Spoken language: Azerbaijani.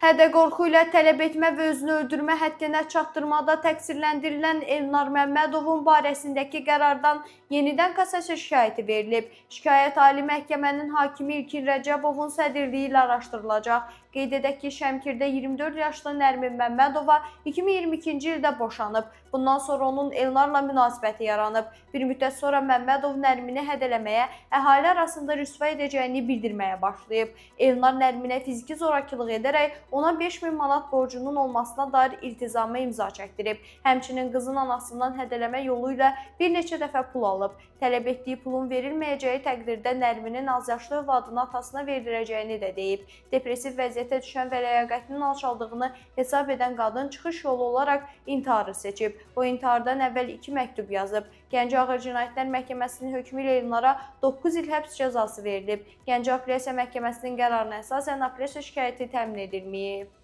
Hədə qorxu ilə tələb etmə və özünü öldürmə həddinə çatdırmada təqsirləndirilən Elnar Məmmədovun barəsindəki qərardan yenidən kassasiya şikayəti verilib. Şikayət Ali Məhkəmənin hakimi İlkin Rəcəbovun sədrliyi ilə araşdırılacaq. Qeyd edək ki, Şəmkirdə 24 yaşlı Nərmin Məmmədova 2022-ci ildə boşanıb. Bundan sonra onun Elnarla münasibəti yaranıb. Bir müddət sonra Məmmədov Nərmini hədələməyə, əhali arasında rüsva edəcəyini bildirməyə başlayıb. Elnar Nərminə fiziki zorakılıq edərək ona 5000 manat borcunun olmasına dair iltizama imza çəkdirib. Həmçinin qızın anasından hədələmə yolu ilə bir neçə dəfə pul alıb. Tələb etdiyi pulun verilməyəcəyi təqdirdə Nərminin azyaşlı övladını atasına verdirəcəyini də deyib. Depressiv vəziyyətə düşən və ləyaqətinin alçaldığını hesab edən qadın çıxış yolu olaraq intiharı seçib. O intihardan əvvəl 2 məktub yazıb. Gəncə Ağır Cinayətlər Məhkəməsinin hökmü ilə Elnara 9 il həbs cəzası verilib. Gəncə Apellyasiya Məhkəməsinin qərarına əsasən apellyasiya şikayəti təmin edilməyib.